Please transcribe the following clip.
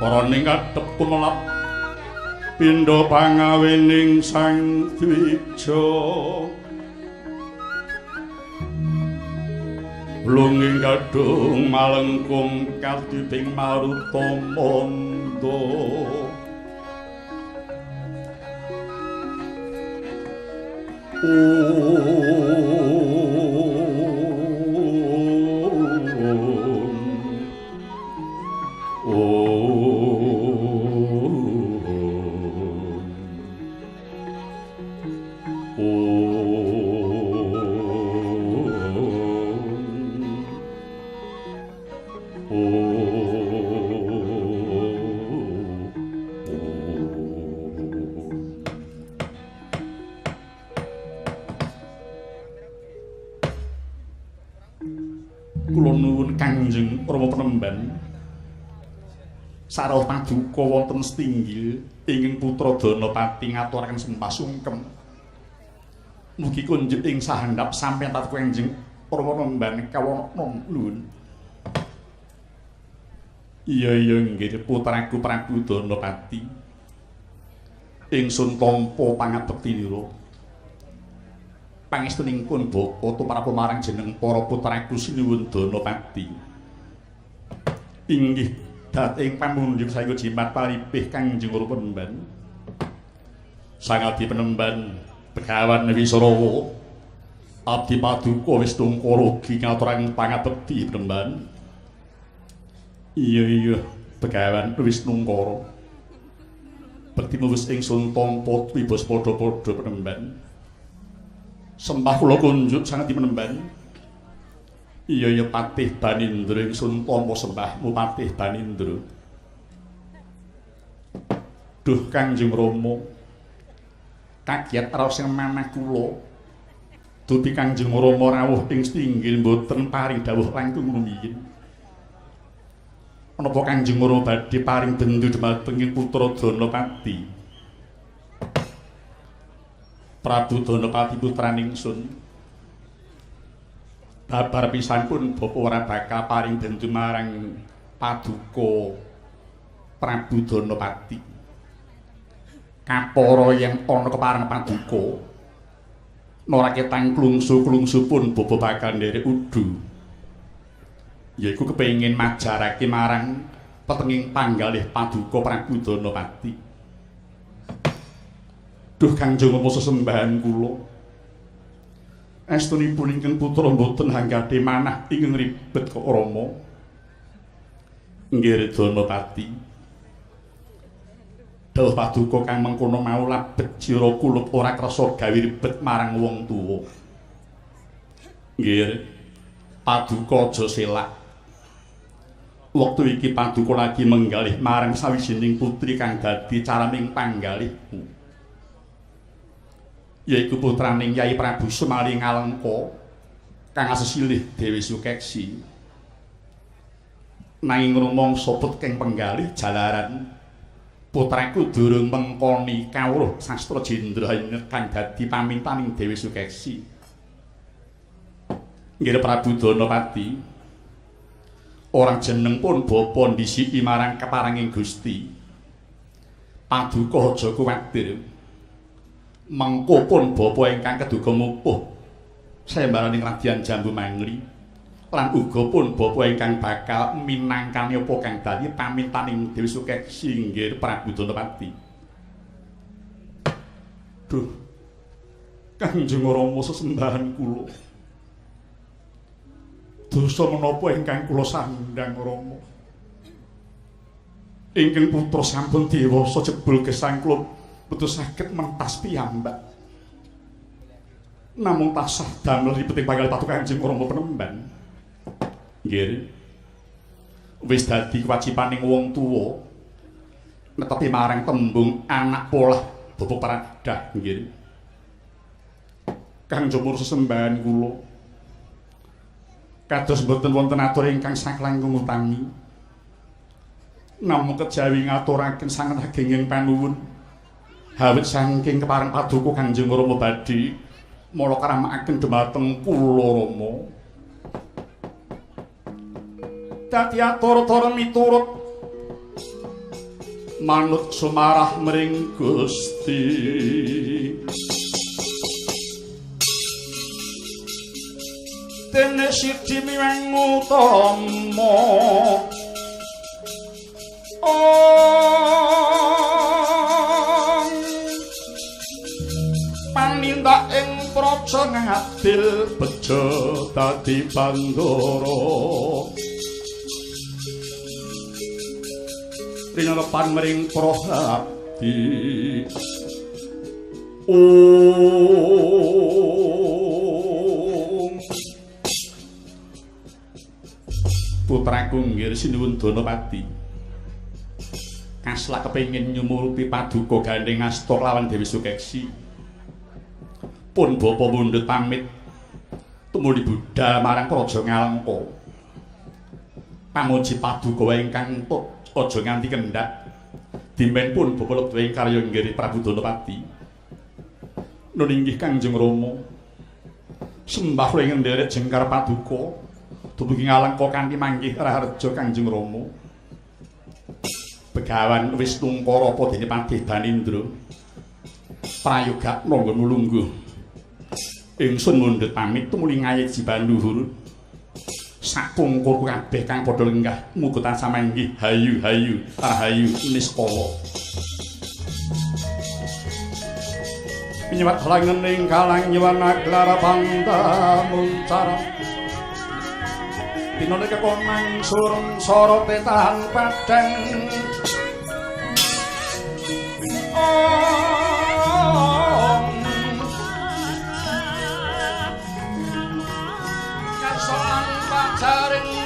Para ning kadhep kumelap pindha pangawening Sang Dwija. Blunging gadhung malengkung kadiping maruta mandha. Kula nuwun Kangjeng Rama Penemban. Sarawuh paduka wonten setinggil ingkang putra Danapati ngaturaken sembah sungkem. Mugi kunjuk ing sahandhap sampeyan tatu Kangjeng Rama Penemban kawona nuwun. Iya iya nggih putraku Prabu Danapati. Ingsun tampa pangabektinira. Pangestunipun bapa tumrap marang jeneng para putraku sinuwun Danapati. Inggih dhateng pamundhut saengga jimat paripih Kangjeng Rama Penemban. Sang Adi Penemban Begawan Wisrawa abdi paduka wis tungkara ugi ngaturaken pangabekti Penemban. Iya iya Begawan Wisnungkara. Bektimu wis ingsun tampa twibos padha-padha Penemban. Sembah kula kunjuk sanget dipenemban. Iya iya Patih Banindra ingsun tampa sembahmu Patih Banindra. Duh Kangjeng Rama. Kagiat raos ing manah kula. Dupi Kangjeng Rama rawuh ing stinggil mboten paring dawuh langkung rumiyin. Menapa Kangjeng Rama badhe paring bendu dhumateng putra Danapati? Prabu Danapati putraning ingsun. Babar pisan pun bapa ora bakal paring bendu marang paduka Prabu Danapati. Kapara yen ana kepareng paduka norake tang klungsu-klungsu pun bapa bakal nderek udu. Yaiku kepengin majarake marang petenging panggalih paduka Prabu Danapati. Duh Kangjeng Rama sesembahan kula. Estunipun ingkang putra mboten hanggate manah ingkang ribet kok Rama. Nggih Danapati. Dawuh paduka kang mengkono mau labet jira kulup ora krasa gawe ribet marang wong tuwa. Nggih. Paduka aja selak. Wektu iki paduka lagi menggalih marang sawijining putri kang dadi caraning panggalihmu. Yaiku putraning Yai Prabu Sumali Ngalengka kang asesilih Dewi Sukeksi. Nanging rumangsa peteng penggalih jalaran putraku durung mengkoni kawruh sastra jendra kang dadi pamintaning Dewi Sukeksi. Nggih Prabu Danapati. Orang jeneng pun bapa ndhisiki marang keparenging Gusti. Paduka aja kuwatir. Mengko pun bapa ingkang keduga mupuh sembaraning Radyan Jambu Mangli lan uga pun bapa ingkang bakal minangkani apa kang dadi pamintaning Dewi Sukeksi nggih Prabu Danapati. Duh Kangjeng Rama sesembahan kula. Dosa menapa ingkang kula sandhang Rama? Ingkang putra sampun dewasa jebul gesang kula betul saged mentas piyambak. Namung tasah damel ribeting panggalih paduka Kangjeng Rama Penemban. Nggih. Wis dadi kewajibaning wong tuwa netepi marang tembung anak polah bapa paradah nggih. Kangjeng Rama sesembahan kula. Kados mboten wonten atur ingkang saklangkung utami. Namung kejawi ngaturaken sanget agenging panuwun. Hawit saking kepareng paduka Kanjeng Rama badhe mala karamakaken dhumateng kula Rama. Dadi atur-atur miturut manut sumarah mring Gusti. Dene siji miweng utama panindak ing praja ngadil bejo dadi bandara. Rinalepan mring para abdi. Putraku nggir sinuwun Danapati. Kaslah kepengin nyumurupi paduka gandheng asta lawan Dewi Sukeksi. Pun bapa mundhut pamit tumuli budhal marang Praja Ngalengka. Pamuji paduka ingkang entuk aja nganti kendhak. Dimen pun bapa lebda ing karya nggih Prabu Danapati. Nun inggih Kanjeng Rama. Sembah kula ing nderek jengkar paduka dumugi Ngalengka kanthi manggih raharja Kanjeng Rama. Begawan wis tungkara apa dene Patih Danindra. Prayoga nangga nulungguh. Ingsun mundhut pamit tumuli ngayeji banduhur. Sakungkur kabeh kang padha lenggah muga tansah manggih hayu hayu rahayu niskala. Pinyewat langening kalang nyuwana klara banda muncara. Dinane kekonang surem sorote tahan padang. Om. Kasoan pacaring